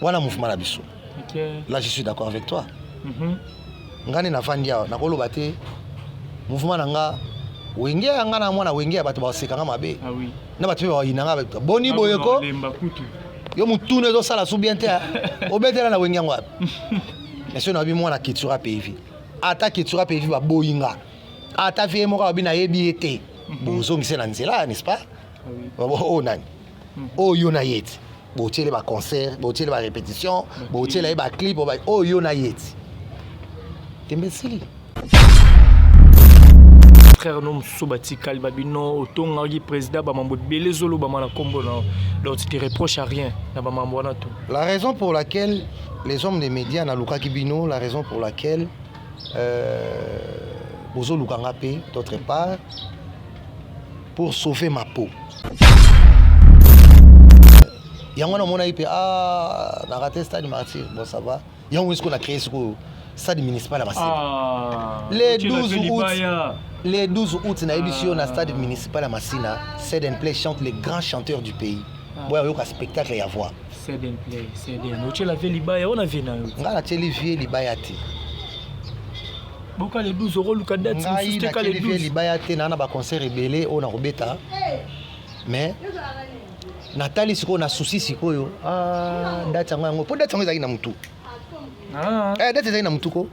Wana mouvement na biso. Là, je suis d'accord avec toi. Nga nde navandi awa, nakoloba te mouvement na nga Wenge ya nga na mwana Wenge ya bato baseka nga mabe. Ah oui. Na bato mpe bayina nga boni boye ko. Lemba kutu. Yo mutuna ezosala su bien te, obetela na Wenge yango wapi? Mais soki nayebi mwana Cultura Pays Vie, ata Cultura Pays Vie baboyi nga, ata vie moko babi nayebi ye te, bozongise na nzela, n'est-ce pas? Ah oui. Oyo nani oyo na ye ti botiele baconcert, botiele barépétition, botiela ye baclip, oyo na ye ti tembe esili. Frère no mosusu batikali babino otongaki président, bamambo ebele ezolobama na nkombo na. Donc tu te reproches à rien na bamambo wana to? La raison pour laquelle les hommes des médias nalukaki bino, la raison pour laquelle bozolukanga mpe d'autre part, pour sauver ma peau. Yango wana omonaki mpe, ah, na raté stade Martyr. Bon, ça va. Yango sikoyo na créé sikoyo stade municipal ya Masina. Ah, Le otiela 12 mpe août. Libaya. Le 12 août, nayebisi yo, na stade municipal ya Masina, Ceden Play chante, les grands chanteurs du pays. Ah. Boya oyoka spectacle ya voix. Ceden Play, Ceden otiela ve libaya wana vie na yo. Ngai natieli vie libaya te. Boka le 12 okoluka date Ngai mosusu te ka le natieli vie 12. libaya te. Naa na baconcert ebele oyo nakobeta, mais natali sikoyo na susi sikoyo, ah, date yango yango mpo date yango ezalaki na motu. Ah, Eh, date ezalaki na motu ko.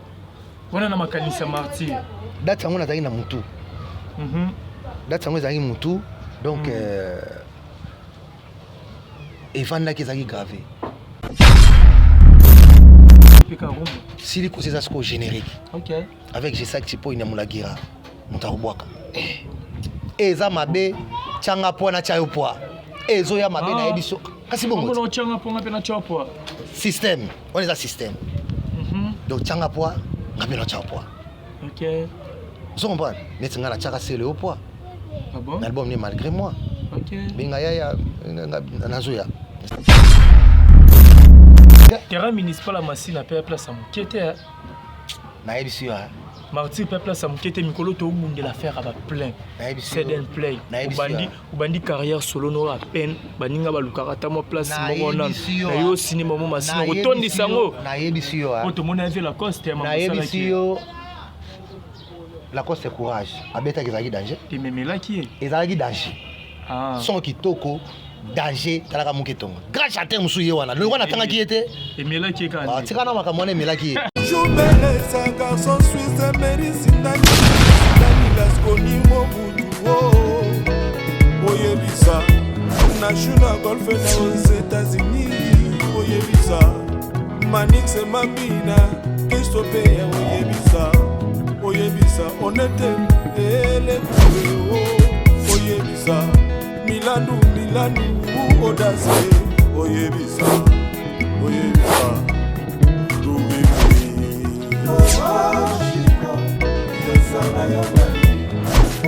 Wana na makanisa Martyr. Date yango nazalaki na motu. Date yango ezalaki motu, donc evandaki, ezalaki grave. Peka rumba. Sili kosi eza sikoyo générique. Avec Jesak Tipo Inamulagira, moto akobwaka eza mabe, tianga pwa na tia yo pwa ezoya mabe. Ah. Nayebi so kasi bongo. Bongo otyanga mponga mpe na tya pwa. Système wana eza système. Donc tianga pwa, nga mpe na tia pwa. Ozo comprendre? Neti nga natiaka sele yo pwa. Ah bon? Na album ne Malgré moi. Benga yaya nazoya. Terrain municipal ya Masina mpe ya place ya moke te, eh. Nayebisi yo, ah. Martyr mpe place ya moke te. Mikolo toobundela affaire ya baplein. Nayebisi yo. Ceden Play. Nayebisi yo, Obandi ah. obandi carrière solo no, à peine baninga balukaka ata mwa place moko nano. Nayebisi yo, Na ah. yo sinema mo Masina Nayebisi kotondisa yo- yango. Nayebisi yo, ah. Oyo tomoni ave Lacoste ya Nayebisi yo, Lacoste courage abetaki, ezalaki danger. Ememelaki ye. Ezalaki danger. Ah. Son kitoko, danger. Talaka moke tongo, grand chanteur mosusu ye wana loko natangaki ye te. Emelaki ye kaka. Ah, Nde. tika na makambo wana, emelaki ye. Jubelesa garçon suisse Meri Sindani Sindani Lasconi Mobutu o oyebisa na Juna Golfe na aux États-Unis, oyebisa Manix Mambina Kristopeya, oyebisa oyebisa Onete Elekue o oyebisa Milandu Milandu Odase, oyebisa oyebisa yosanga yo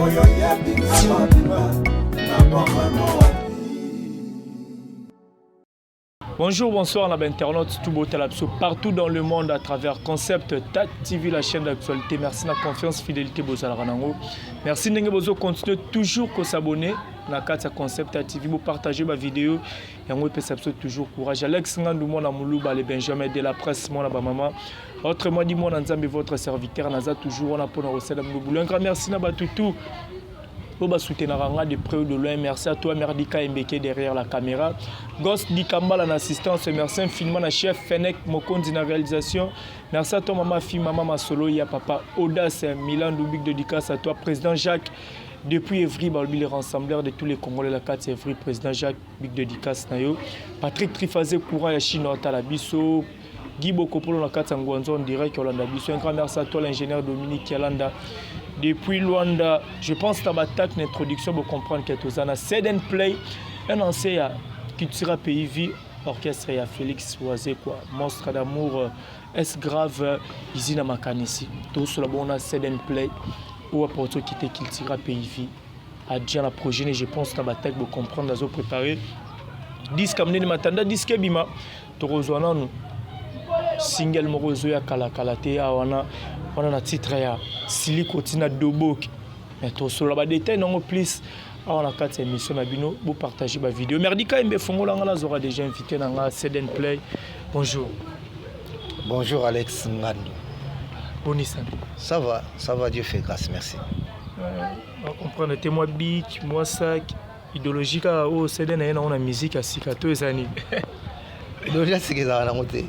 oyo yebinga mobimba na bomano wapi. Bonjour, bonsoir, la internaute tout beau talapso partout dans le monde à travers Concept TAT TV, la chaîne d'actualité. Merci la confiance, fidélité, bozala nango. Merci ndenge bozo continuer toujours ko s'abonner na kati ya Concept TAT TV, bo partager ba vidéo. Yango epesa biso toujours courage. Alex Ngandu mwana Muluba, le Benjamin de la presse, mwana ba maman. Autrement dit mwana Nzambe, votre serviteur naza toujours wana pona kosala boulot. Un grand merci na batutu oyo basoutenaka nga de près ou de loin. Merci à toi Merdika Mbeke derrière la caméra, Ghost Dikambala na assistance. Merci infiniment na chef Fenek Mokonzi na réalisation. Merci à toi mama fi mama Masolo ya papa Audace Milan Big, dédicace à toi président Jacques depuis Evry, balobi le rassembleur de tous les Congolais la kati Evry. Président Jacques, big dédicace na yo. Patrick Trifazé courant ya Chine otala biso, Guy Bokopolo na kati ya Ngwanzo en direct olanda biso. Un grand merci à toi l'ingénieur Dominique Yalanda depuis Luanda. Je pense na batak na introduction bocomprendre ke toza na Ceden Play, un ancien ya Cultura Pays Vie, orchestre ya Félix Wazekwa, monstre d'amour, est grave izi na makanisi. Tosola bongo na Ceden Play oyo aporte okite Cultura Pays Vie adia na projet ne. Je pense na batak bocomprendre azo préparer disque monene. Matanda disque ebima, tokozwa nanu single moko ezoya kalakala te awa wana wana na titre ya Siliko ntina Doboki. Mais tosolola badetail nango plus awa na kati ya émission na bino. Bopartage bavideo. Merdi Kayembe efongolanga, nazwaka déjà invité na nga Ceden Play. Bonjour. Bonjour Alex Ngando. Boni santé? Ça va, ça va, Dieu fait grâce, merci. Ouais, on comprendre te moi bic, moi sac, idéologie kaka oyo CD na ye nango na musique ya sika to eza nini? Idéologie ya sika ezalaka nango te.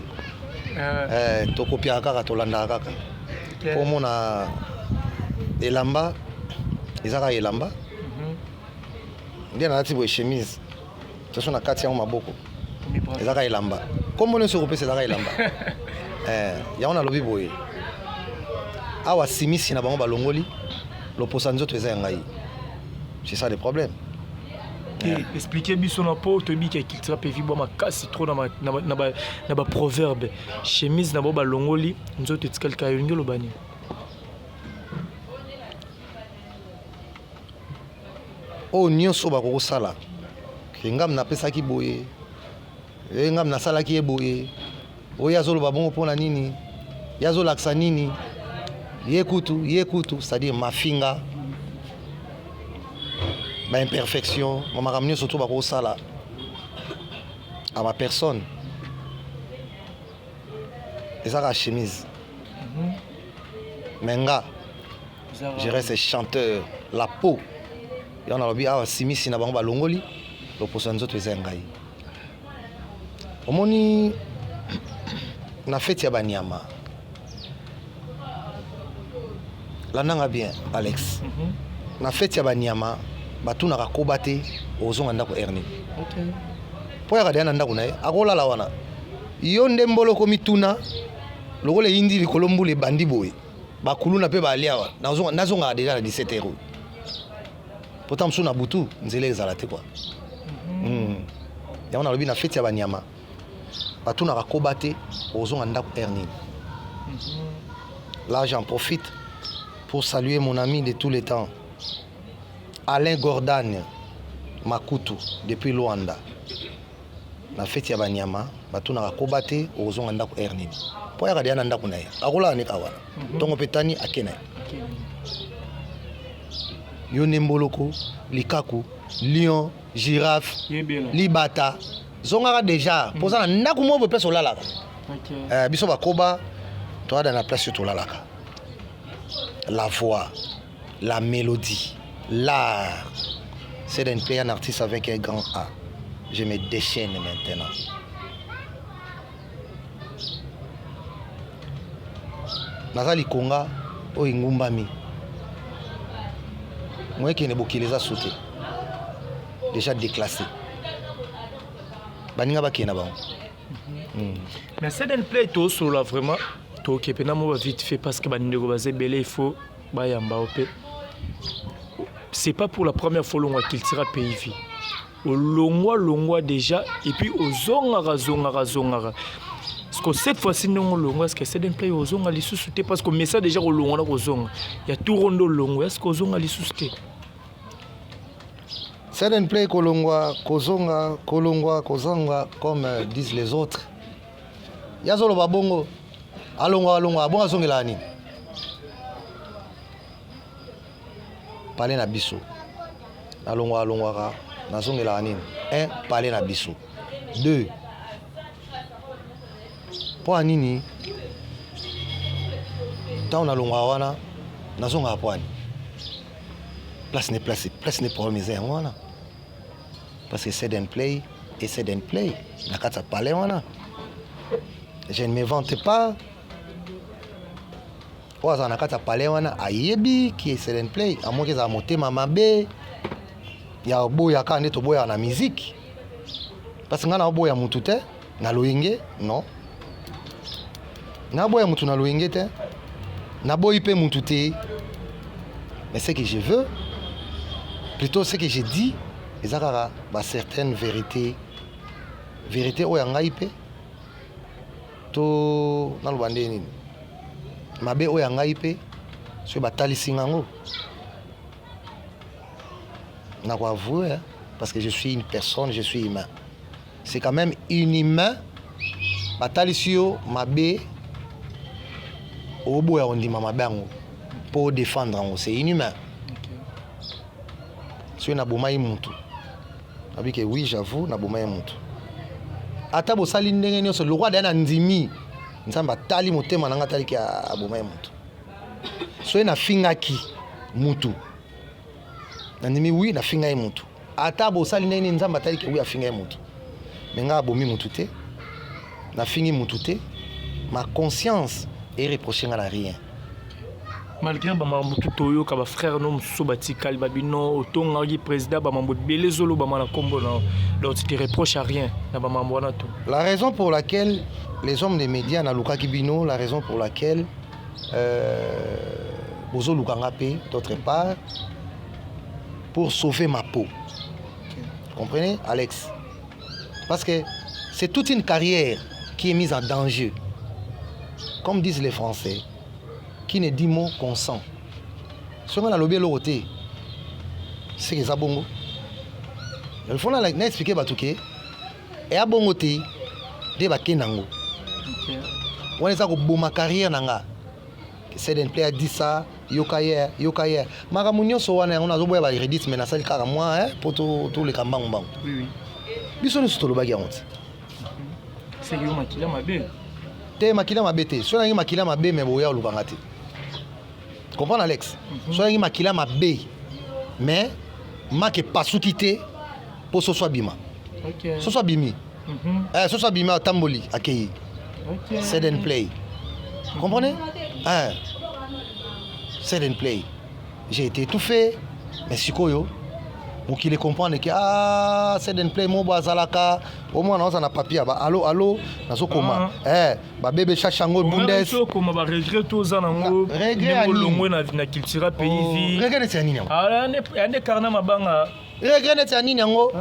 Eh, tokopiaka kaka, tolandaka kaka. Po omona elamba eza kaka elamba. Nde nalati boye chemise. Toso na kati yango maboko. Eza kaka elamba. Kombo nyonso okopesa eza kaka elamba. Eh, yango nalobi boye. Awa simisi na bango balongoli loposa nzoto eza ya ngai. C'est ça le problème. Yeah. Expliquer biso na po toyebi ke culture pe vibwa makasi trop na ba proverbe. Chemise na bo balongoli nzoto etikali kaka, olingi oloba nini? Oyo nyonso bakokosala ke ngam napesaki boye, ye ngam nasalaki ye boye, oyo azoloba bongo mpona nini, ye azolakisa nini, ye kutu, ye kutu, c'est-à-dire mafinga, ba imperfection, ba makambo nyonso to bakosala à ma personne eza kaka chemise. Mais nga je reste chanteur, la peau yango nalobi awa simisi na bango balongoli loposo ya nzoto eza ya ngai. Omoni na feti ya banyama, landanga bien Alex. Na feti ya banyama batunaka koba te ozonga ndako heure nini. Po yaka deya na ndako na ye akolala wana. Yo nde mboloko mituna lokola eyindi likolo mbula ebandi boye, bakuluna mpe balia awa. Nazongaka deja na 17 heures oyo. Pota mosusu na butu nzela ezala te quoi. Yango nalobi na feti ya banyama batunaka koba te ozonga ndako heure nini. Là j'en profite pour saluer mon ami de tous les temps Alain Gordane Makutu depuis Luanda. Na feti ya banyama batunaka koba te ozonga ndako heure nini. Po yaka deya na ndako na ye akolala ne kaka wana. Ntongo mpe tani ake na ye. Yo nde mboloko, likaku, lion, girafe, libata, zongaka deja mpo oza na ndako moko boye place olalaka. Biso bakoba toyada na place oyo tolalaka. La voix, la mélodie, l'art, c'est d'un pays un artiste avec un grand A. Je me déchaîne maintenant. Naza likonga oyo engumbami. Moyekene bokili eza sauté. Déjà déclassé. Baninga bakende na bango. Mais Ceden Play tosolola vraiment tokepe na mo vite fait parce que bandeko baza ebele, il faut bayamba yo mpe. C'est pas pour la première fois olongwa Cultura Pays Vie. Olongwa longwa déjà et puis ozongaka zongaka zongaka. Parce que cette fois-ci ndenge olongwa, est-ce que Ceden Play ozonga lisusu te? Parce que mesa déjà kolongwa na kozonga. Ya tout rondo olongwa, est-ce que ozonga lisusu te? Ceden Play kolongwa kozonga, kolongwa kozonga comme disent les autres. Ya zoloba bongo alongwa alongwa bongo azongela nini? Palais na biso. Alongwa alongwaka nazongelaka nini? 1, palais na biso. 2, mpo ya nini ntango nalongwaka wana nazongaka mpo ya nini? Place ne place, place ne problème eza yango wana. Parce que Ceden Play et Ceden Play na kati ya palais wana. Je ne me vante pas. Oyo azala na kati ya palais wana ayebi ki est Ceden Play, amoki ezala motema mabe ya boyaka nde toboyaka na musique. Parce que nga na boya mutu te na loyenge, non. Na boya mutu na loyenge te. Na boyi pe mutu te. Mais ce que je veux, plutôt ce que je dis, eza kaka ba certaines vérités. Vérité oyo ya ngai pe to naloba nde nini? Mabe oyo ya ngai pe soki batalisi ngango na ko avouer, hein, parce que je suis une personne, je suis humain. C'est quand même inhumain. Batalisi yo mabe oboya kondima mabe yango po défendre yango, c'est inhumain. Soki nabomaki mutu, nabi ke oui, j'avoue, nabomaki mutu. Ata bosali ndenge nyonso, lokwa daya na ndimi, Nzambe atali motema na nga, ataliki aboma ye motu. Soki nafingaki mutu, nandimi, oui, nafinga ye mutu. Ata bosali ndenge nini, Nzambe ataliki, oui, afinga ye mutu. Mais nga abomi mutu te, nafingi mutu te, ma conscience ereproche nga na rien. Malgré bamakambo tu toyoka, bafrère no mosusu batikali babino otongaki président, bamambo ebele ezolobama na nkombo na, donc tu te reproches à rien na bamambo wana to? La raison pour laquelle les hommes des médias nalukaki bino, la raison pour laquelle bozoluka nga mpe d'autre part, pour sauver ma peau, comprenez, Alex, parce que c'est toute une carrière qui est mise en danger. Comme disent les Français, qui ne dit mot consent. Soki nalobi eloko te, seke eza bongo. Il faut na expliquer bato ke eya bongo te nde bakende yango wana, eza koboma carrière na nga. Ceden Play a dit ça, yoka ye, yoka ye, makambo nyonso wana. Yango nazoboya baredit, mais nasali kaka mwa mpo toleka mbangu mbangu. Biso nyonso tolobaki yango te. Seki yo makila mabe? Te, makila mabe te. So nangi makila mabe, mais boya olukanga te. Comprendre, Alex? So nangi makila mabe, mais maki epasuki te mpo soso abima. Soso abimi. Soso abimi, atamboli, akei. Set and Play, comprenez, hein? Set and Play, j'ai été étouffé, mais sikoyo mokili comprendre ke, ah, Set and Play mo bo azalaka omwana oza na papier ba alo alo nazokoma. Babebe Chachango Bundes. Okoma baregret to oza nango? Regret? Olongwe na Cultura Pays Vie. Regret neti ya nini yango? Yande karna mabanga. Regret neti ya nini yango?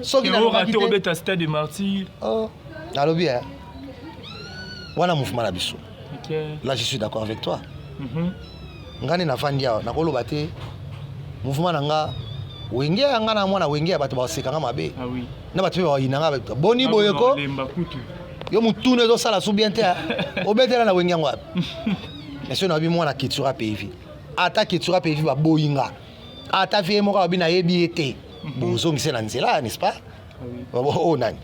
Soki nalobaki te, obeta Stade de Martyr. Oh, nalobi wana mouvement na biso. Là, je suis d'accord avec toi. Nga nde navandi awa, nakoloba te mouvement na nga Wenge ya nga na mwana Wenge ya bato basekanga mabe na bato mpe bayina nga boni boye ko yo motuna ezosala su bien te, obetela na Wenge yango wapi? Mais soki nayebi mwana Cultura Pays Vie, ata Cultura Pays Vie baboyi nga, ata vie moko babi nayebi ye te, bozongise na nzela, n'est-ce pas? Oyo nani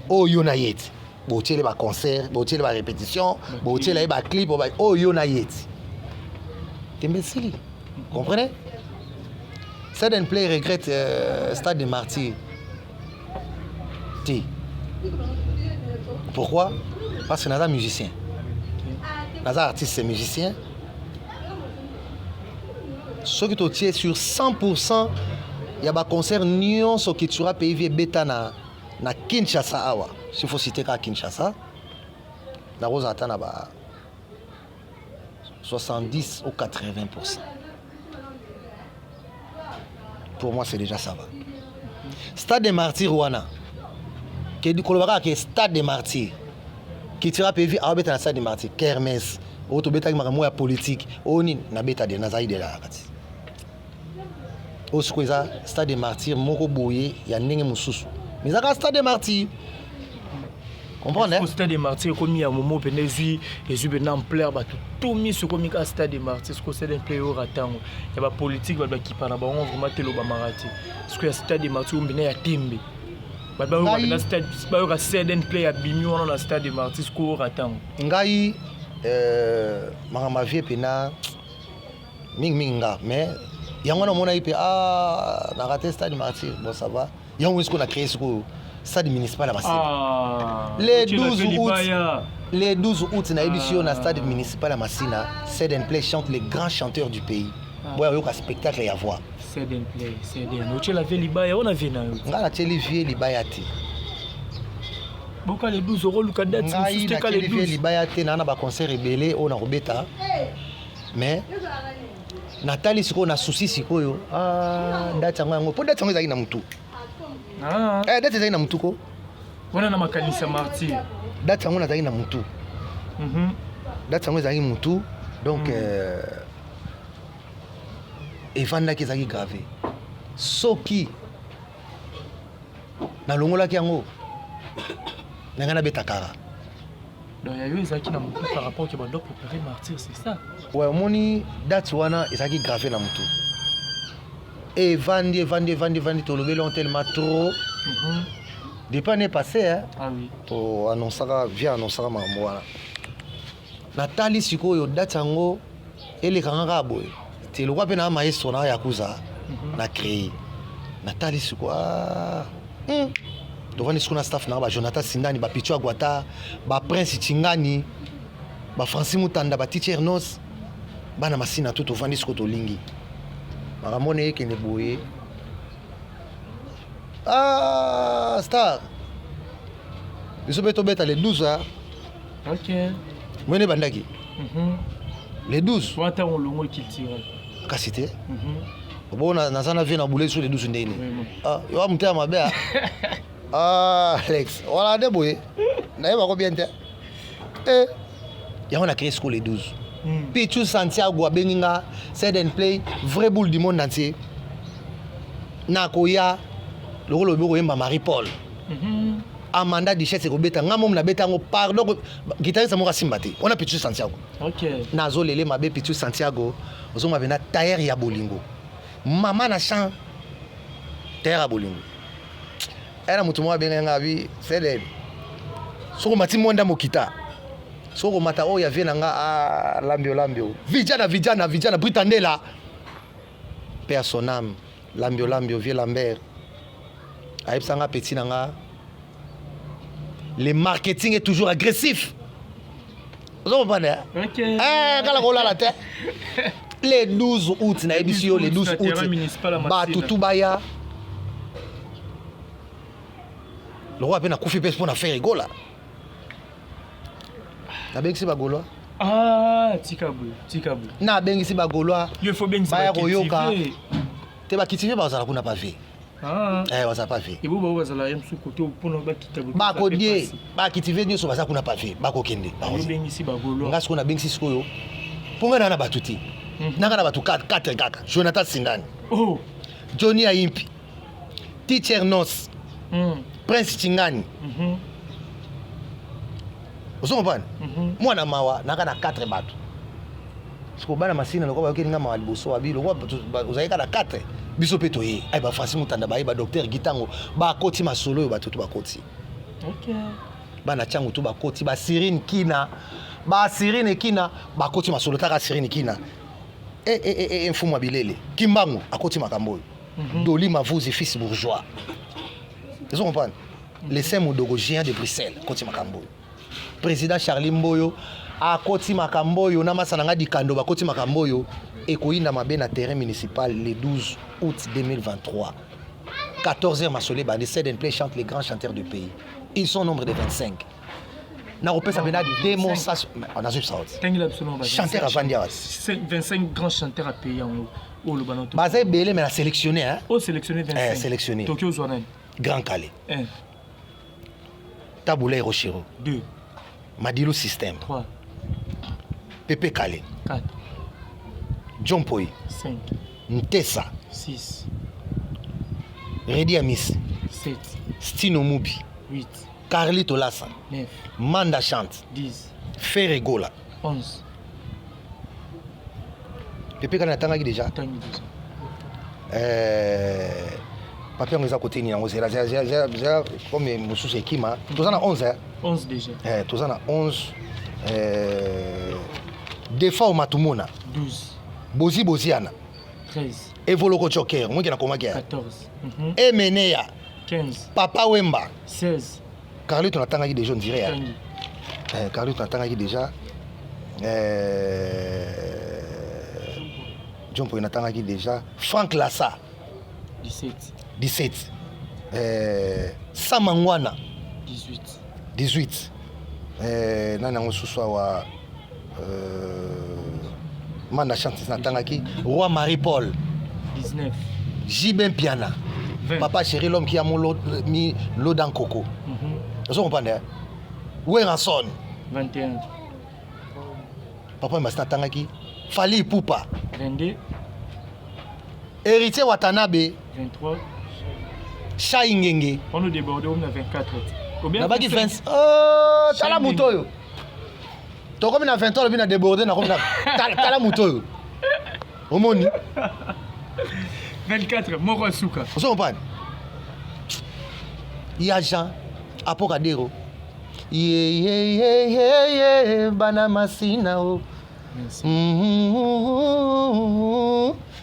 oyo na ye ti botiele baconcert, botiele barépétition, botiela ye baclip, oyo yo na ye ti tembe esili. Comprenez, Stade and Play regrette Stade de Martyr te. Pourquoi? Parce que naza musicien, naza artiste musicien. Soki totie sur 100 ya baconcert nyonso Cultura Pays Vie ebeta na Kinshasa awa, s'il faut citer kaka Kinshasa, nakozala ata na ba 70 ou 80. Pour moi, c'est déjà ça va. Stade des Martyrs wana, koloba kaka ke Stade des Martyrs, Cultura Pays Vie aobeta na Stade des Martyrs, kermesse oyo tobetaki, makambo ya politique oyo nini, nabeta de, nazali de la kati. Oyo sikoyo eza Stade des Martyrs moko boye ya ndenge mosusu, mais ezaka Stade des Martyrs, comprendre, hein? Stade des Martyrs ekomi ya momo mpena, ezwi mpena ampleur, bato to miso ekomi kaka Stade des Martyrs. Siko Stade mpe oyo ntango ya bapolitique, bato bakipa na bango vraiment te, elobamaka te. Siko ya Stade des Martyrs oyo mpena ya tembe, bato bayoka Ceden Play abimi wana na Stade des Martyrs, siko oyo ntango. Ngai makambo ya vie mpena mingimingi nga, mais yango wana omonaki mpe, ah, na raté Stade Martyr. Bon, ça va, yango sikoyo na créé sikoyo stade municipal ya Masina. Le 12 août, le 12 août, nayebisi yo, na stade municipal ya Masina, Ceden Play chante, les grands chanteurs du pays. Boya oyoka spectacle ya voix. Ceden Play, Ceden otiela vie libaya ona vie na yo. Ngai natieli vie libaya te. Boka le 12 okoluka date. Ngai natieli vie libaya te. Naa na baconcert ebele oyo nakobeta, mais natali sikoyo na susi sikoyo, ah, date yango mpo date yango ezalaki na motu. Date ezalaki na motu ko. Wana na makanisa Martyr. Date yango nazalaki na motu. Date yango ezalaki motu, donc evandaki, ezalaki grave. Soki nalongolaki yango na ngai, nabeta kara. Donc ya yo ezalaki na motu par rapport ke bando préparer Martyr, c'est ça? Ouais, omoni, date wana ezalaki grave na motu, evandi, evandi, evandi, evandi, tolobeli yango tellement trop. Depuis année passée, hein, Ah oui. To annonçaka, via annonçaka makambo wana. Natali sikoyo date yango elekanga kaka boye te, lokwa mpe na maestro na yakuza na créé. Natali sikoyo, ah, Tovandi sikoyo na staff nanga, bajonathan Sindani, bapichu Agwata, baprince Chingani, bafrancis Mutanda, bateacher Nos, bana Masina, to tovandi sikoyo, tolingi makambo wana ekende boye. Ah, star, biso mpe tobeta le 12, ah. Mwene ebandaki le 12. Wana ntango olongo culturel. Kasi te. Obo naza na vie na bule so le 12 ndeni. Ah, yo motema mabe, ah. Ah, Alex wala nde boye, nayebako bien te. Eh, yango na créé siko le 12. Pichu Santiago abengi nga: "Sed Play, vrai boule du monde entier, nakoya lokola oyebi koyemba Marie Paul." Amanda Duchesse ekobeta, nga momu nabeta yango. Pardon, guitariste moko asimba te wana, Pichu Santiago. Nazolele mabe. Pichu Santiago ozonga mpena tailleur ya bolingo, mama na champ, tailleur ya bolingo. Ena motu moko abengai nga, abi: "Sede, soki omati mwanda mokita, soki omata oyo ya vie na nga, ah, lambio lambio, vijana vijana vijana, Britandela, paix à son âme, lambio lambio." Vieux Lambert ayebisanga: "Petit na nga, le marketing est toujours agressif." Ozo comprendre? Ok. Eh, kala kolala te. Le 12 août, nayebisi yo, le 12 na terrain août, municipal ya bato Masina. Tu baya lokola mpe nakufi mpe mpo na Ferre Gola, nabengisi bagaulois. Ah, tika boye, tika boye. Nabengisi bagaulois. Yo faut bengisa. Baya koyoka. Bacultive. Te, bacultivé bazala kuna pavé. Ah. Eh, bazala pavé. Ebo bao bazala ye mosusu kote mpona bakita boye. Bakodie, bacultivé nyonso baza kuna pavé, bakokende. Yo Bakozala. bengisi bagaulois. Nga sikoyo nabengisi sikoyo mpo ngai naa na bato te. Nanga na bato 4 kaka: Jonathan Sindani, Oh. Johnny Ayimpi, Teacher Nos, Prince Chingani. Ozo comprendre? Mwana mawa, naka na 4 bato. Sikoyo bana Masina lokola bayokeli nga mawa liboso, abi lokola ozali kaka na 4, biso mpe toye. Ay, bafrancis Mutanda baye, badocteur Gitango bakoti masolo oyo, bato to bakoti. Bana Tiango to bakoti, basirine Kina, basirine Kina bakoti masolo. Taka sirine Kina, e, e, e, e, mfumu ya bilele Kimbangu akoti makambo oyo. Doli Mavuzi, fils bourgeois, ozo comprendre? Le saint Modogo, géant de Bruxelles, akoti makambo oyo. Président Charlie Mboyo akoti makambo oyo, na masa na nga Dikando bakoti makambo oyo. Ekoyinda mabe na terrain municipal le 12 août 2023, 14h, masolo ebandi. Sed and Play chante les grands chanteurs du pays, ils sont au nombre de 25. Nakopesa mpena démonstration, nazwibisa oti. Tangela biso na ba Chanteur avandi awa. 25 grands chanteurs à pays yango oyo oloba na to. Baza ebele, mais na sélectionné, hein? Oyo sélectionné 25. Eh, sélectionné. Toki ozwa nani? Grand Calais, 1. Tabula Hiroshiro, 2. Madilu System, 3. Pepe Kale, 4. John Poi, 5. Ntesa, 6. Redi Amis, 7. Stino Mubi, 8. Carly Tolasa, 9. Manda Chante, 10. Ferre Gola. 11. Pepe Kale natangaki déjà. Tangi déjà. Papier yango eza kote nini yango? Zela, zela, zela, zela, zela, comme mosusu ekima. Toza na 11, eh? 11 déjà. Eh, toza na 11. Defao Matumona. 12. Bozi Boziana. 13. Evoloko Joker, moki nakomaki ya. 14. Emeneya. 15. Papa Wemba. 16. Carlito natangaki déjà, on dirait, eh. Tangi. Eh, Carlito natangaki déjà. John Poi natangaki déjà. Frank Lassa. 17. 17. Samangwana. 18. 18. Nani yango susu awa? Manda Chante natangaki. Roi Marie Paul. 19. JB Mpiana. 20. Papa chéri, l'homme qui a mis l'eau dans coco. Ozo comprendre, eh? Werrason. 21. Papa Masi natangaki. Fally Ipupa. 22. Héritier Watanabe. 23. Shai Ngenge. On nous déborde, on a 24. Ou bien Nabaki 25. 20. Oh, tala Shai. moto oyo, tokomi na 20, olobi na déborde, nakomi na tala, tala moto oyo omoni. 24 moko ya suka. Ozo comprendre? Ya Jean. Apokadero yeyeyeyeye bana masina o.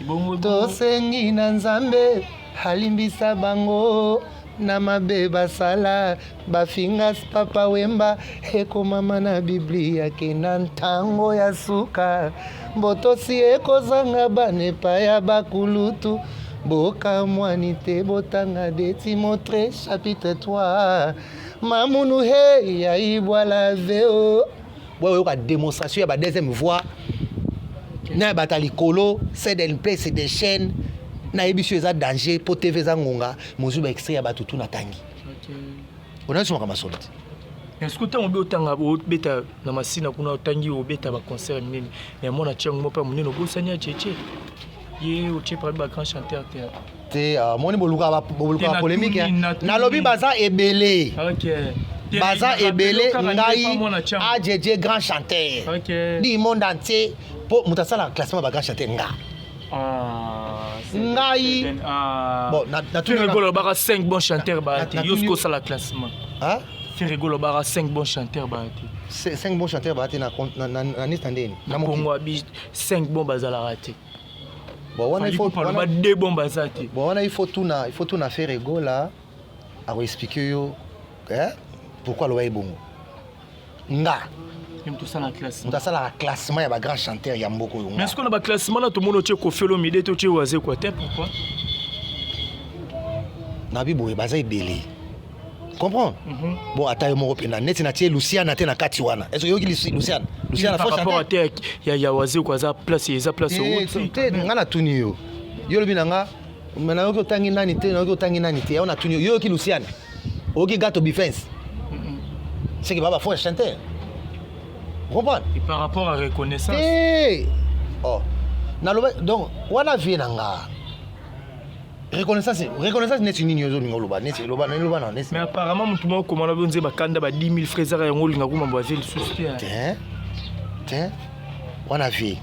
Bongo Tosengi na Nzambe alimbisa bango na mabe basala, bafinga Papa Wemba, ekomama na Biblia ke na ntango ya suka botosi ekozanga bana epai ya bakulutu. Bokamwani te, botanga de Timothée chapitre 3 mamunu he ya ibwala veo. Boyoka démonstration ya ba deuxième voix na ya bato ya likolo, CDNP, c'est des chaînes. Nayebi so eza danger mpo TV eza ngonga mozwi ba extrait ya bato tu natangi. Onayosomaka masolo te. Est-ce que ntango obi otanga, obeta na Masina kuna, otangi obeta baconcert minene, mais mwana tiango moko mpe monene, obosani ya Cheche, ye otie parmi bagrand chanteur te? Te, moni bolukaka Te, polémique. natuni. Nalobi baza ebele. Te, Baza na ebele. kaka nde Ngai pa mwana Tiango. AJJ, grand chanteur du monde entier, mpo moto asalaka classement ba grand chanteur, nga. Ah, ah. Bon, Ferre Gola olobaka 5 bons chanteurs baya te. Yo soki osala classement. Hein? Ferre Gola olobaka 5 bons chanteurs baya te. 5 bons chanteurs baya te na nini, na ndeni? Na Kongo abi 5 bons bazalaka te. Bon, wana il faut aloba 2 bons baza te. Bon, wana il faut tuna Ferre Gola, akoexpliquer yo, eh? Pourquoi aloba ye bongo. Nga Ye moto osala classement. Moto asalaka classement ya bagrand chanteur ya mboka oyo, nga. Mais sikoyo na baclassement na tomoni otie Koffi Olomide te, otie Wazekwa te, pourquoi? Nabi boye, baza ebele, comprendre. Bon, ata yo moko mpenza, neti natie Luciana te na kati wana, est ce que oyoki Luciana? Luciana par faux rapport chanteur. Te ya Wazekwa aza place, eza place outi. Te, nga natuni yo, yo olobi na nga me nayoki otangi nani te, nayoki otangi nani te. Yango natuni yo, yo oyoki Luciana, oyoki Gato Bifense, c'est que baba faux chanteur, comprendre. Et par rapport à reconnaissance? Te, oh, naloba donc wana vie na nga, reconnaissance, reconnaissance neti nini ozolinga oloba? Neti loba, loba na neti. Mais apparemment motu moko komana bo nze bakanda ba 10 000 frais ezaka yango, olinga kuma bo avie lisusu te. Te, te, wana vie.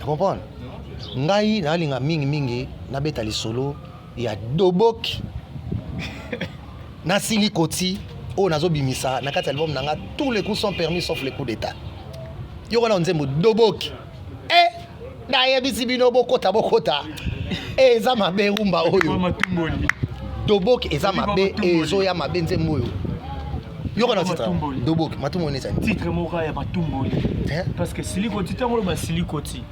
Comprendre, ngai nalinga mingimingi nabeta lisolo ya doboki, nasili koti oyo nazobimisa na kati ya album na nga, tous les coups sont permis sauf les coups d'état. Yo wana nzembo doboki e nayebisi bino, bokota, bokota, e eza mabe, rumba oyo. Matumboli. Doboki eza mabe. Matumboli. Ezoya mabe nzembo oyo, yoka na titre. Matumboli. Doboki, matumboli neti ani? Titre moko ya matumboli. Hein? Parce que silikoti, ntango oloba silikoti,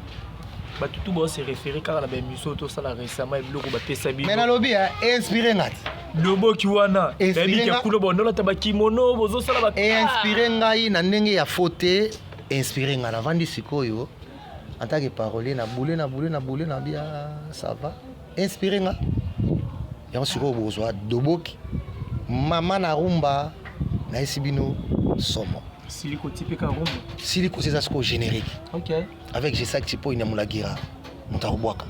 bato tu bao se référé kaka na baémission oyo tosala récemment, biloko bapesa Me bino. nalobi ya inspiré nga te. Doboki wana Inspiré nayebi ke kuna bondolata bakimono, bozosala ba Inspiré ngai na ndenge ya faux te, inspiré ngai. Navandi sikoyo en tant que parolier, na boule, na boule, na boule, na bia, ça va inspiré nga. Yango sikoyo bozwa doboki, mama na rumba, nayesi bino somo. Silikoti mpe ka rumba. Silikoti eza sikoyo générique. Avec Jesak Chipo Inamulagira, moto akobwaka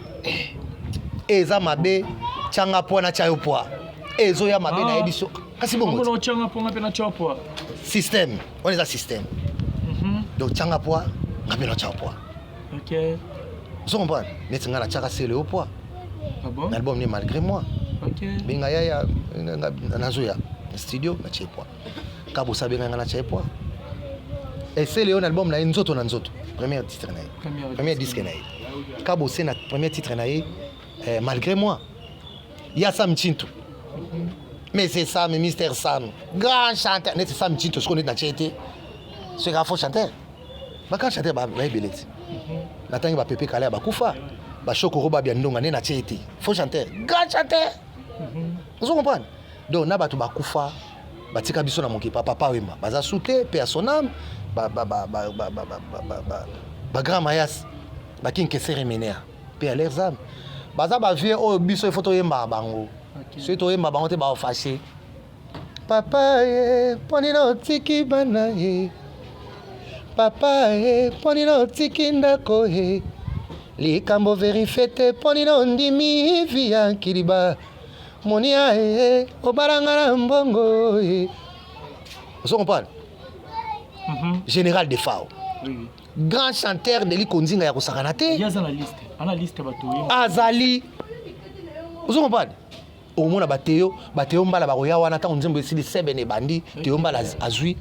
eza mabe, tianga pwa na tia yo pwa, ezoya mabe. Ah. Nayebi so kasi bongo Bongo otyanga mponga mpe na tya pwa. Système wana eza système. Donc tianga pwa, nga mpe na tia pwa. Ozo comprendre, neti nga natiaka sele yo pwa. Ah bon? Na album ne malgré moi. Benga yaya nazoya na studio, natie pwa. Kabosa benga nga, natie pwa. Esele yo na album na ye nzoto na nzoto, premier titre na ye. Premier. Premier disque na ye, Kabose na premier titre na ye, malgré moi, ya Sam Chintu. Mais c'est Sam, Mister Sam, grand chanteur. Neti Sam Chintu sikoyo, neti natie te soki faux chanteur. Bagrand chanteur bayebele ti natangi, bapepe kala ya bakufa, bashokoro, babia ndonga, nde natie te faux chanteur, grand chanteur. Ozo comprendre, donc na bato bakufa, batika biso na mokili, papa Wemba baza su te, mpe ya son âme, bagrand mayas, bakinkesere menea, mpe ya leurs âmes, baza bavieux oyo biso ifo toyembaka bango. Soki toyemba bango te, baofashe papa ye. Mpo nini otiki bana ye, papa ye? Mpo nini otiki ndako ye? Likambo vérifie te, mpo nini ondimi vi ya nkiliba monia ye obalanga na mbongo ye? Ozo comprendre? Général Defao. Oui. Grand chanteur de likonzinga ya kosakana te. Ye aza na liste, ana liste bato oyo. Azali, ozo comprendre? Okomona bateyo, bateyo mbala bakoya wana ntango nzembo esili, seben ebandi, teyo mbala azwi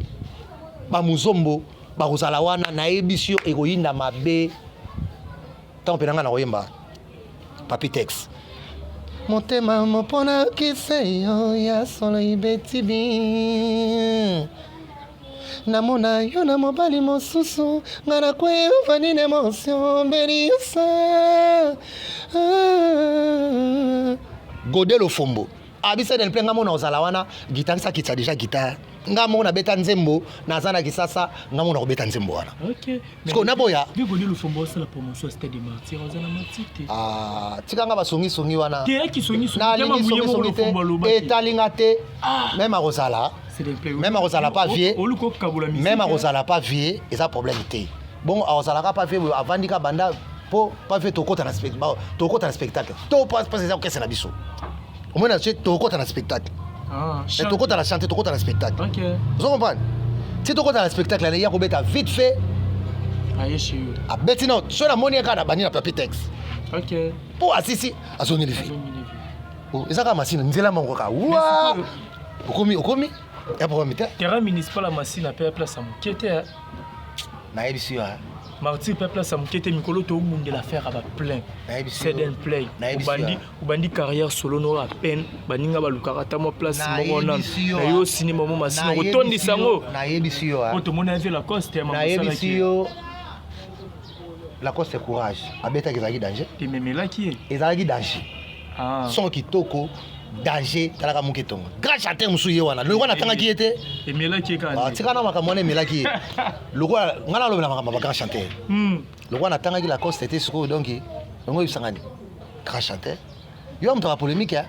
bamuzombo bakozala wana. Nayebisi yo, ekoyinda mabe. Ntango mpe na ngai nakoyemba Papi Tex, motema mopona kise yo ya solo ibeti bi namona yo na mobali mosusu, nga nakweyova nini emotion belisa. Gode Lofombo abisa del mpe nga mona ozala wana, guitariste akitisa déjà guitare, nga moko nabeta nzembo, naza na Kisasa, nga moko nakobeta nzembo wana. Sikoyo naboya. Vieux Gode Lofombo osala promotion ya Stade de Martyr, oza na Martyr te. Ah, tika nga basongisongi wana. Te, kisongisongi. Nalingi songisongi te, etalinga te. Même akozala, même akozala pas vieux, oluka okabola. Même akozala pas vieux, eza problème te. Bongo akozalaka pas vieux boye, avandi ka banda mpo pas vieux. Tokota na spectacle to pas eza kokese na biso. Omoni na tokota na spectacle, tokota na chante, tokota na spectacle. Ozo comprendre? Ti tokota na spectacle ane ya kobeta vite fait, abeti na so namoni ye kaka na bandi na Papi Tex mpo asisi azongeli vie. Eza kaka Masina, nzela moko kaka wa okomi, okomi ya problème te. Terrain municipal ya Masina mpe ya place ya moke te. Nayebisi yo. Martyr mpe place ya moke te. Mikolo tobundela affaire ya baplein Ceden Play, obandi, obandi carrière solo no à peine, baninga balukaka ata mwa place moko nano na yo cinéma mo Masina kotondisa yango. Nayebisi yo. Po tomoni ave Lacoste ya Nayebisi yo, Lacoste courage abetaki, ezalaki danger. Ememelaki ye. Ezalaki danger, son kitoko, danger. Talaka moke tongo, grand chanteur mosusu ye wana, lokola natangaki ye te. Emelaki ye kaka. Tika na makambo wana, emelaki ye. Lokola ngai nalobela makambo ya bagrand chanteur, lokola natangaki Lacoste te sikoyo, donc yango oyebisanga ni grand chanteur yo moto ya polémique ya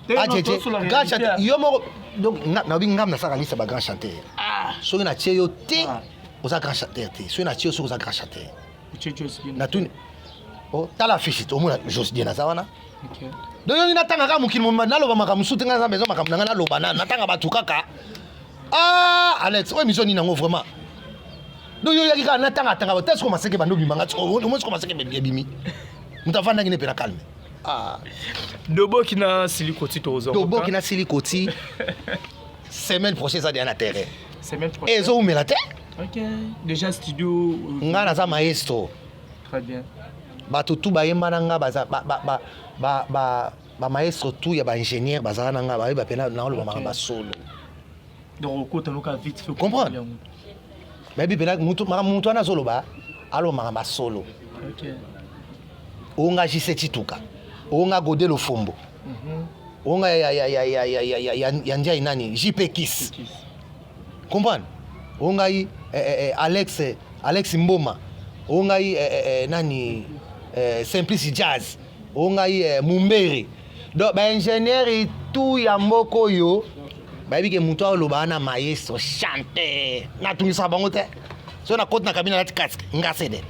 grand chanteur yo moko. Donc nayebi ngam nasalaka liste ya bagrand chanteur. Soki natie yo te, oza grand chanteur te. Soki natie yo, soki oza grand chanteur, natuni tala affiche, omona Josdien aza wana. Donc yo natanga kaka mokili mobimba, naloba makambo mosusu te. Ngai naza besoin makambo na ngai naloba, natanga bato kaka. Ah, Alex, oyo émission nini yango vraiment? Donc yo oyaki kaka natanga tanga te. Siko maseke bando obimanga, omoi siko maseke ebimi, moto avandaki ne mpe na calme. Ah. Doboki na Silikoti, tozwa. Doboki na Silikoti, semaine prochaine eza deya na terrain. Semaine prochaine. Ezowumela te. Ok, déjà studio. Ngai naza maestro. Très bien. Bato tu bayemba na nga, baza bamaestro tu ya baingénieur, bazala na nga, bayeba mpe naoloba makambo ya solo. Donc okota noka vite fait. Comprendre, bayebi mpena makambo motu wana azoloba, aloba makambo ya solo. Onga JC Tituka, onga Gode Lofombo, onga ya Ndiai nani, JP Kis, comprendre, ongai Alex, Alex Mboma, ongai nani, Simplice Jazz, ongai Mumbere. Donc baingénieur tu ya mboka oyo bayebi ke moto aloba wana maestro chanteur. Natungisaka bango te. So nakoti na cabine, alati casque, nga sede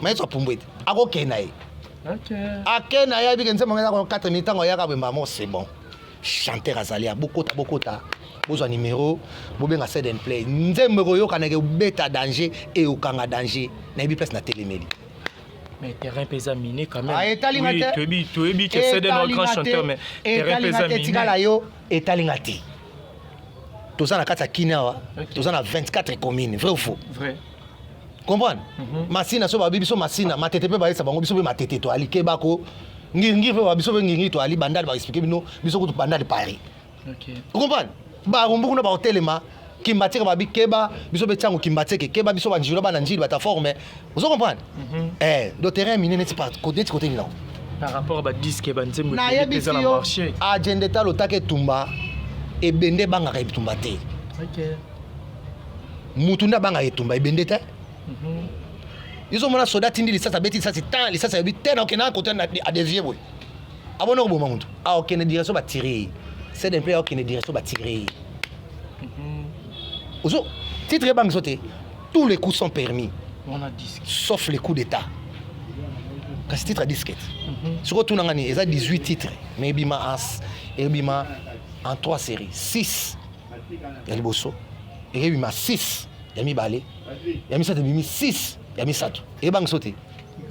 maestro apumbwe te, akokende na ye. Ake na ye, ayebi ke nzembo eza 4 minutes. Ntango ayaka bwemba mo, c'est bon, chanteur azali ya bokota, bokota, bozwa numero, bobenga Sed Play. Nzembo ekoyokana, ekobeta danger, ekokanga danger. Nayebi place na telemeli. Mais terrain mpe eza miné quand même. Ah, etalinga te. Toyebi, toyebi que c'est un grand chanteur, mais terrain mpe eza miné. Etikala yo, etalinga te. Toza na kati ya Kini awa, toza na 24 communes, vrai ou faux? Vrai. Comprendre? Masina so babi biso Masina, Matete mpe bayesa bango, biso mpe Matete toali, kebako Ngiringiri mpe biso mpe Ngiringiri toali, Bandali baexpliquer bino, biso kutu Bandali Paris. Comprendre, Barumbu kuna bakotelema, Kimbanseke babi keba, biso mpe ntiango Kimbanseke keba, biso banjilo, bana Njili bata forme. Ozo comprendre? Do terrain mine neti neti kote nini. Par rapport à badisque, banzembo nayebisi eza na yo marché. Agende talo otaka etumba, ebende ebangaka etumba te. Mutu nde abangaka etumba, ebende te. Yozomona soda atindi lisasi, abeti lisasi tan, lisasi ayebi te na okende na kote adévier boye, abona koboma mutu, aokende direction batire ye. Cd mpe aokende direction batire ye. Ozo titre ebangi so te, tous les coups sont permis wana disque. Sauf les coups d'état. Kasi titre ya disque sikoyo tunanga nini, eza 18 titres, mais ebima en 3 séries: 6 ya liboso ekebima, 6 ya mibale, ya misato ebimi 6 ya misato. Ebangi so te.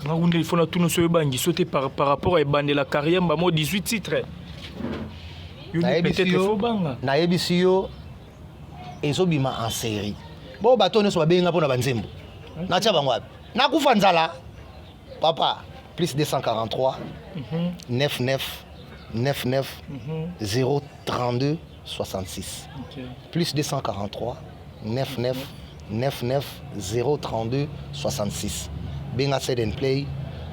Nga kunde il faut natuna so ebangi so te par rapport à ebandela carrière, mbamo 18 titres. Yo peut-être faut banga. Nayebisi yo ezobima en série. Bo bato nyonso babengi nga mpo na banzembo. Natya bango wapi? Nakufa nzala. Papa, plus 243 99 99 032 66. Plus 243 99 99 032 66. Benga Sed and Play,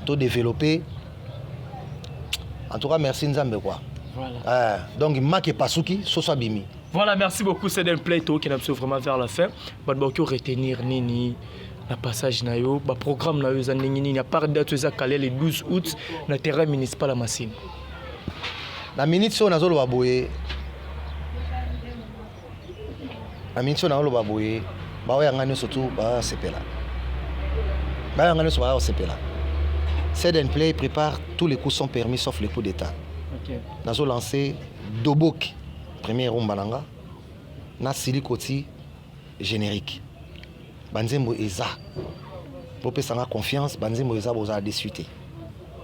to développer. En tout cas, merci Nzambe quoi. Voilà. Donc Maki Pasuki, Soso Bimi. Voilà, merci beaucoup Sed and Play, to qui n'a vraiment vers la fin. Bato bakoki retenir nini na passage na yo, ba programme na yo eza ndenge nini, à part date eza calé le 12 août na terrain municipal ya Masina? Na minute oyo nazoloba boye, na minute oyo nazoloba boye, baoya nga nyonso tu basepela, baoya nga nyonso baya kosepela. Sed and Play prépare, tous les coups sont permis sauf les coups d'état. Nazo lancer Doboki, première rumba na nga, na sili koti générique. Banzembo eza, bopesanga confiance, banzembo eza, bozala déçu te,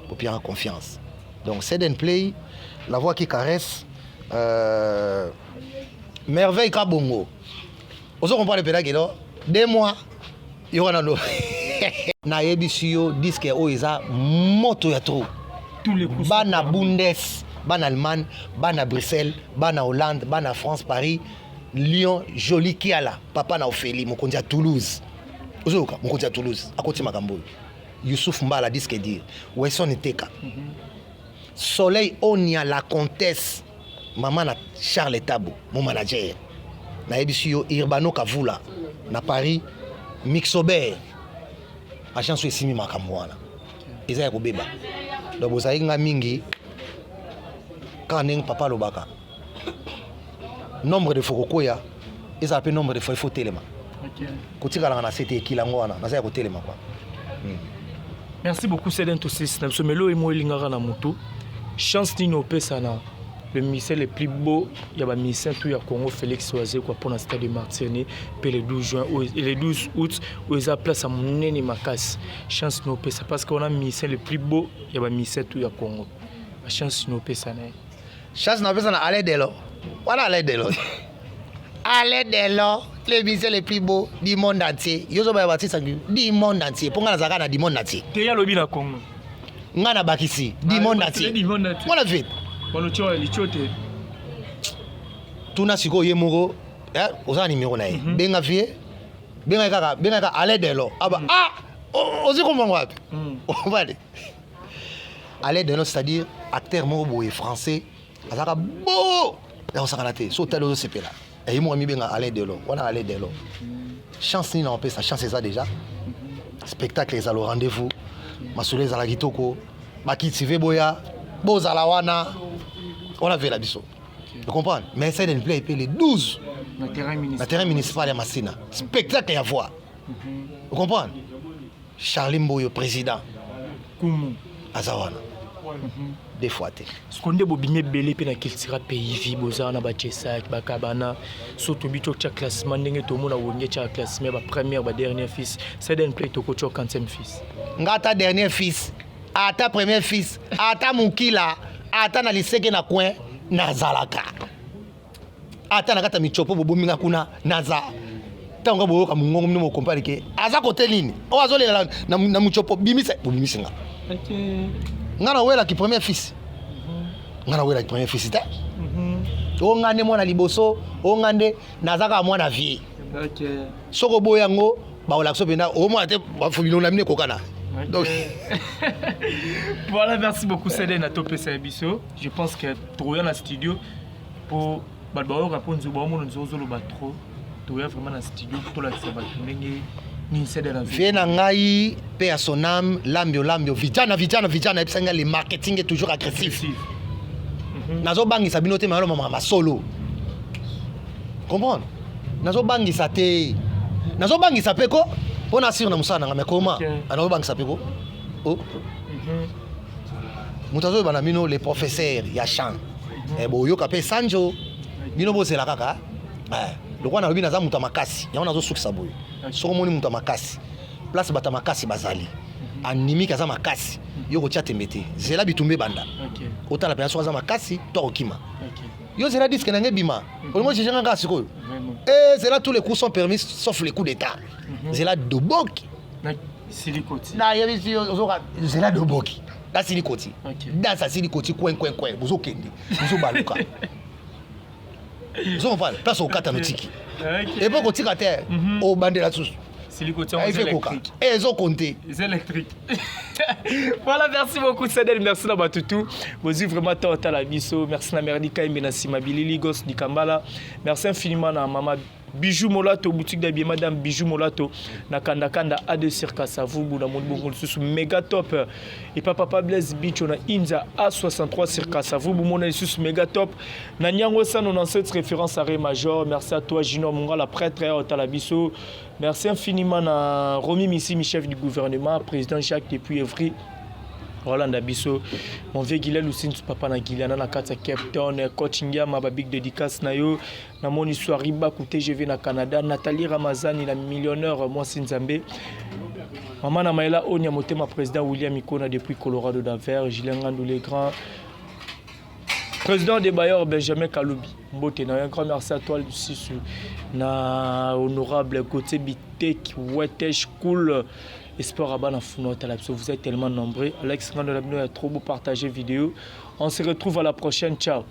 bopianga confiance. Donc Sed and Play, la voix qui caresse, Merveille Kabongo. Ozo comprendre pena kelo 2 mois yo wana no nayebisi yo disque oyo eza moto ya trop. Tous les coups. Bana Bundes, bana Allemagne, bana Bruxelles, bana Hollande, bana France, Paris, Lyon, Joli Kiala, papa na Ophélie, mokonzi ya Toulouse. Ozoyoka, mokonzi ya Toulouse akoti makambo oyo. Youssouf Mbala, disque dire Wesson Teka, Soleil Onia, la comtesse, mama na Charles Tabo, mon manager. Nayebisi yo Urbano Kavula na Paris, Mixober, agence oyo esimi makambo wana eza ya kobeba. Donc bozalaki nga mingi kaka ndenge papa alobaka, nombre de fois kokwea ezala mpe nombre de fois ifo telema. Kotikalaka na se te, ekila yango wana naza ya kotelema quoi. Merci beaucoup Seden Tosis na biso. Melo emo elingaka na motu, chance nini opesa na le musicien le plus beau ya bamusicien tout ya Congo, Félix Wazekwa, mpona stade de Martyr mpe le 12 juin et le 12 août oyo eza place ya monene makasi? Chance nini opesa, parce que wana musicien le plus beau ya bamusicien tout ya Congo, bachance nini opesa na ye? Chance napesa na Alain Delo wana, Alain Delo, Alain Delo, le musicien le plus beau du monde entier. Yo ozobaya batisangi du monde entier, mpo ngai nazalaka na du monde entier. Te, ye alobi na Congo. Ngai nabakisi du monde entier. Du monde entier. Mwana vite. Wana litio te. Tuna sikoyo ye moko, oza na nimero na ye. Benga vie, benga ye kaka, benga ye kaka Alain Delo aba. Ah, ozwi kombango wapi? Obale Alain Delo, c'est-à-dire acteur moko boye français, azalaka bo ya kosakana te. So otali, ozosepela. Ye moko amibenga Alain Delo wana. Alain Delo, chance nini na opesa? Chance eza déjà, spectacle ezala au rendez-vous, masolo ezala kitoko, bakitive boya, bozala wana, wana vela biso. Tu comprends? Mais ça, il play le 12 na terrain na municipal. Terrain municipal ya Masina, spectacle ya voix. Tu comprends? Charlie Mboyo, président. Kumu. Aza wana deux fois te. Siko nde bobimi ebele mpe na Cultura Pays Vie, boza wana, bajesak bakabana. So tobi tokotya classement ndenge tomona Wenge tyaka classement ya bapremière, badernier fils, Seden Play tokotya 40e fils? Nga ata dernier fils, ata premier fils, ata mokila, ata na liseke na coin nazalaka, ata na kati ya michopo bobominga kuna naza. Ntango nga boyoka mongongo, bino bokompare ke aza kote nini oyo azolela na michopo. Bimisa, bobimisi nga. Nga nawelaki premier fils, nga nawelaki premier fils te. O nga nde mwana liboso, o nga nde naza kaka mwana vie. Soki oboyi yango, bakolakisa mpenza omwana te, bilongo na bino ekokana. Donc Voilà, merci beaucoup Seden. Atopesa ya biso, je pense que tokoya na studio po bato bayoka, mpo nzo baomona nzo ozoloba trop. Toya vraiment na studio, tolakisa bato ndenge nini Seden azwi. Vie na ngai mpe ya son âme, Lambio Lambio, vijana vijana vijana, ayebisa ngai: le marketing est toujours agressif. Nazobangisa bino te, mayalo masolo, comprendre, nazobangisa te, nazobangisa mpe ko mpo na asire na mosala na ngai. Mais comment? Nazobangisa mpe ko oh. Moto azoyeba na bino, les professeurs ya chant, boyoka mpe sanjo bino, bozela kaka. Lokola nalobi naza moto ya makasi, yango nazosukisa boye. Soki omoni moto ya makasi, place bato ya makasi bazali, andimiki aza makasi, yo kotia tembe te, zela bitumba ebanda, otala mpenza soki aza makasi to akokima. Yo zela disque na ngai ebima, olingo juge nga kaka sikoyo. E zela, tous les coups sont permis sauf les coups d'état. Zela doboki. Silikoti. Nayebisi yo, ozoka zela doboki nasili koti. Danse asili koti, coin coin coin, bozokende, bozobaluka, ozo comprendre place okata notiki epo kotika te, obandela susu. Silikoti. Efe koka ezokonte. C'est électrique. Voilà, merci beaucoup Sadel, merci na batutu. Bozui vraiment temps la biso. Merci na Merdi Kaimbe na sima bilili Gos Dikambala. Merci infiniment na maman Bijou Molato, boutique d'habillement Madame Bijou Molato na Kanda Kanda A2 sur Kasavubu na Monbongo lisusu méga top et papa papa Blaise Bicho na Inza A63 sur Kasavubu, mona lisusu méga top na Nyango 197 référence arrêt major. Merci à toi Junior Mungala, prêtre otala biso. Merci infiniment na Romy Missimi, chef du gouvernement, président Jacques depuis Evry. Rolanda biso, mon vieux Gilel Lusintu, papa na Giliana na kati ya Cape Town, coach Ngiama, ba big dédicace na yo. Namoni Soari Baku TGV na Canada, Nathalie Ramazani la millionnaire, mwasi Nzambe, mama na Maela Onya Motema, président William Ikona depuis Colorado d'Aver, Julien Ngandou les grands président des bailleurs, Benjamin Kaloubi, mbote na un grand merci à toi lisusu na honorable Gauthier Bitek Wetesh Cool Espoir Abana Funo Tala biso. Vous êtes tellement nombreux. Alex Ngando na bino ya trop beau, partager vidéo. On se retrouve à la prochaine, ciao.